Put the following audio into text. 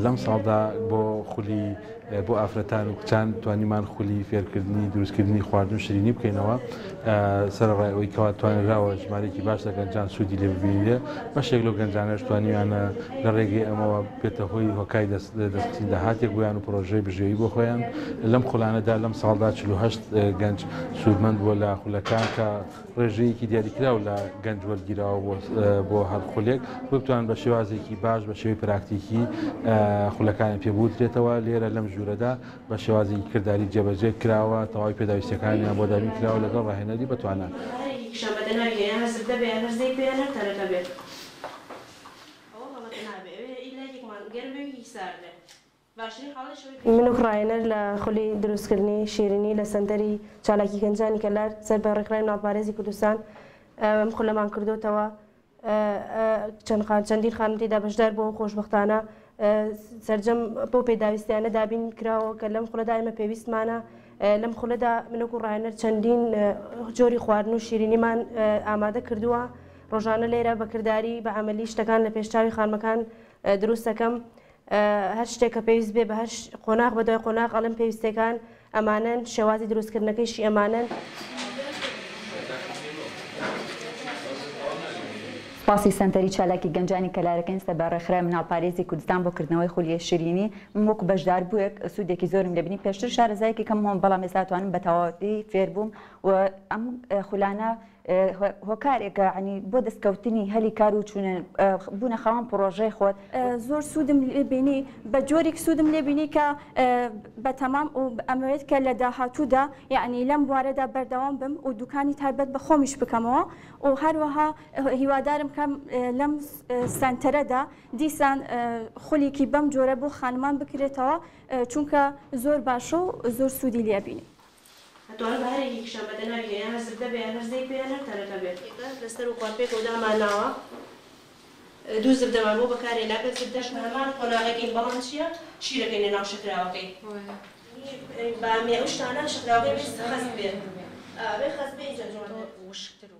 لەم ساڵدا بۆ خولی بۆ ئافرەتان و کچان توانیمان خولی فێرکردنی دروستکردنی خواردن و شیرینی بکەینەوە، سەرەڕای ئەوەی کەوا توانراوە ژمارەیەکی باش لە گەنجان سوودی لێ ببینرێ، بەشێک لەو گەنجانەش توانیویانە لە ڕێگەی ئەمەوە بێتە هۆی هۆکای دەستخستنی داهاتێک بۆیان و پڕۆژەی بژێوی بۆ خۆیان. لەم خولانەدا لەم ساڵدا 48 گەنج سوودمەند بووە لە خولەکان کە ڕێژەیەکی دیاریکراو لە گەنج وەرگیراوە بۆ هەر خولێک بتوان بە شێوازێکی باش بە شێوەی پراکتیکی خولەکانی پێ بوترێتەوە. لێرە لەم ژوورەدا بە شێوازێکی کرداری جێبەجێ کراوە، تەواوی پێداویستیەکانیان بۆ دابین کراوە لەگەڵ ڕاهێنەری بەتوانا. من وەک ڕاهێنەر لە خولی دروستکردنی شیرینی لە سەنتەری چالاکی گەنجانی کەلار سەر بە ڕێکخراوی مناڵپارێزی کوردستان ئەم خولەمان کردۆتەوە. چەند خان چەندین خانم تێدا بەشدار بووە و خۆشبەختانە سەرجەم بەو پێداویستیانە دابین کراوە کە لەم خولەدا ئێمە پێویستمانە. لەم خولەدا من وەکو ڕاهێنەر چەندین جۆری خواردن و شیرینیمان ئامادە کردووە. ڕۆژانە لێرە بە کرداری بە عەمەلی شتەکان لە پێشچاوی خانمەکان دروست دەکەم. هەر شتێک کە پێویست بێ بە هەر قۆناغ بە دوای قۆناغ ئەڵێم پێویستەکان ئەمانەن، شێوازی دروستکردنەکەیشی ئەمانەن. سوپاسی سەنتەری چالاکی گەنجانی کەلارەکەین سەر بە ڕێکخراوی مناڵپارێزی کوردستان بۆ کردنەوەی خولی شیرینی. من وەکو بەشداربووێک سوودێکی زۆرم لێ بینی. پێشتر شارەزایەکی کەم هەبووم بەڵام ئێستا توانم بە تەواوەتی فێر بووم و ئەم خولانە هۆکارێکە یانی بۆ دەستکەوتنی هەلی کار و چوونە بوونە خاوەن پڕۆژەی خۆت. زۆر سوودم لێ بینی، بە جۆریک سوودم لێ بینی کە بە تەمام و ئەمەوێت کە لە داهاتوودا یانی لەم بوارەدا بەردەوام بم و دوکانی تایبەت بە خۆمیش بکەمەوە و هەروەها هیوادارم کە لەم سەنتەرەدا دیسان خولیکی بەم جۆرە بۆ خانمان بکرێتەوە چونکە زۆر باشە و زۆر سوودی لێ بینیم. ئەتوانن بە هەر یەکێکیشان بە دەناوی هەیە هەر زبدە بێ یان هەر زەیت بێ یان هەر تەنەکە بێ. یەکە لەسەر و خوار پێکەوە دامانناوە دوو زبدەمان بۆ بەکارهێنا کە زبدەش بە هەمان قۆناغەکەین بەڵام چیە شیرەکەین لە ناو شەکراوەکەی بامیە ئەو شتانە شەکراوەکەی بێ خەست بێ ئا بێ خەست بێ ئینجا جوانتر.